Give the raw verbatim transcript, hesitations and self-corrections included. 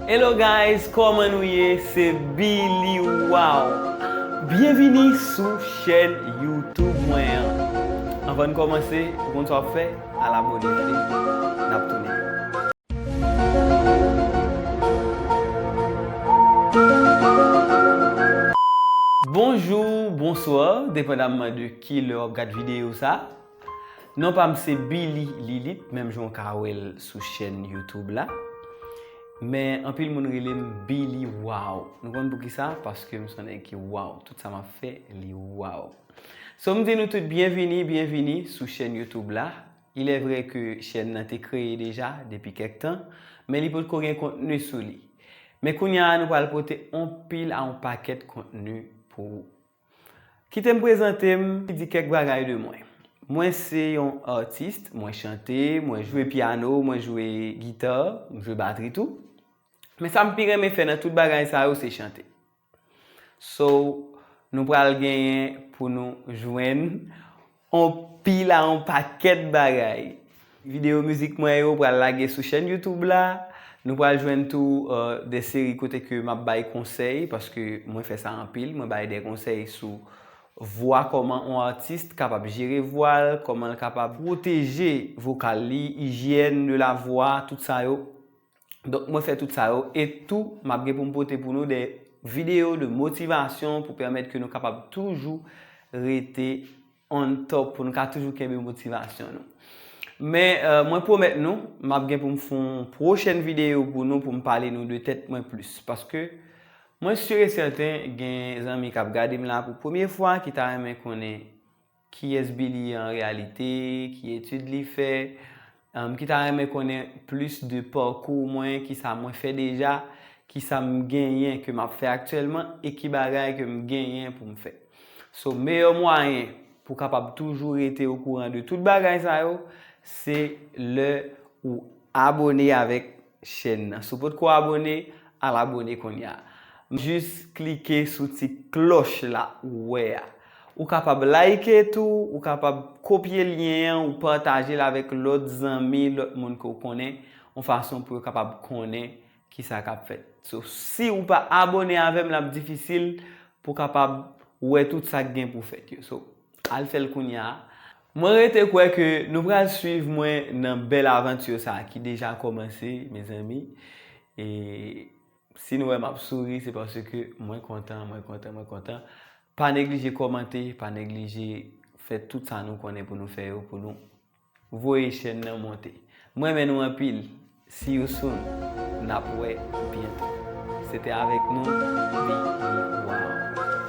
Hello guys, kòman nou ye? Se Billy Wow. Byenvini sou chèn YouTube mwen an. Anvan n kòmanse, ou konn sa w ap fè? Al abòne, tande? N ap tounen. Bonjou, bonswa, depandamman de ki lè w ap gad videyo sa. Non pa m se Billy Lilite, menm jan w ka wè l sou chèn YouTube la. Men anpil moun rele m Billy Wow. Nou konn poukisa? Paske m se yon nèg ki wow. Tout sa m ap fè, li wow. So, m di nou tout byenvini, byenvini sou chèn YouTube la. Il est vrai que chèn nan te kreye deja depi kèk tan, men li potko gen kontni sou li. Men kounye a, nou pral pote on pil a on pakèt kontni pou ou. Kite m prezante m, di kèk bagay de mwen. Mwen se yon atis, mwen chante, mwen jwe pyano, mwen jwe gita, m jwe batri tou. Men sa m pi renmen fè nan tout bagay sa yo, se chante. So, nou pral genyen pou nou jwenn on pil a on pakèt bagay. Videyo mizik mwen yo pral lage sou chèn YouTube la. Nou pral jwenn tou, euh, de seri kote ke m ap bay konsèy, paske mwen fè sa anpil. Mwen bay de konsèy sou vwa, kòman on atis kapab jere vwa l, kòman l kapab pwoteje vokal li, ijyèn de la vwa, tout sa yo. Donk, mwen fè tout sa yo. E tou, m ap gen pou m pote pou nou de videyo de motivasyon pou pèmèt ke nou kapab toujou rete on top, pou nou ka toujou kenbe motivasyon nou. Men, euh, mwen pwomèt nou, m ap gen pou m fè yon pwochèn videyo pou nou, pou m pale nou de tèt mwen plis. Paske, mwen si e sèten, gen zanmi k ap gade m la pou premye fwa, ki ta renmen konnen kiyès Billy ye an reyalite, ki etid li fè, um, ki ta renmen konnen plis de pakou mwen, ki sa mwen fè deja, ki sa m genyen ke m ap fè aktyèlman, e ki bagay ke m genyen pou m fè. So, meyè mwayen pou w kapab toujou rete okouran de tout bagay sa yo, se lè ou abòne avèk chèn nan. Si w potko abòne, al abòne kounye a. Jis klike sou ti klòch la ou wè a. Ou kapab like tou, ou kapab kopye lyen an, ou pataje l avèk lòt zanmi, lòt moun ke w konnen, yon fason pou yo kapab konnen kisa k ap fèt. So, si ou pa abòne avè m, l ap difisil pou w kapab wè tout sa k gen pou fèt yo. So, al fè l kounye a. Mwen rete kwè ke nou pral swiv mwen nan bèl avanti sa a ki deja kòmanse, mezanmi. E si nou wè m ap souri, se paske mwen kontan, mwen kontan, mwen kontan. Pa neglije kòmante, pa neglije fè tout sa nou konnen pou nou fè yo, pou nou voye chèn nan monte. Mwen renmen nou anpil. See you soon. N ap wè byento. Se te avèk nou, Billy Wow.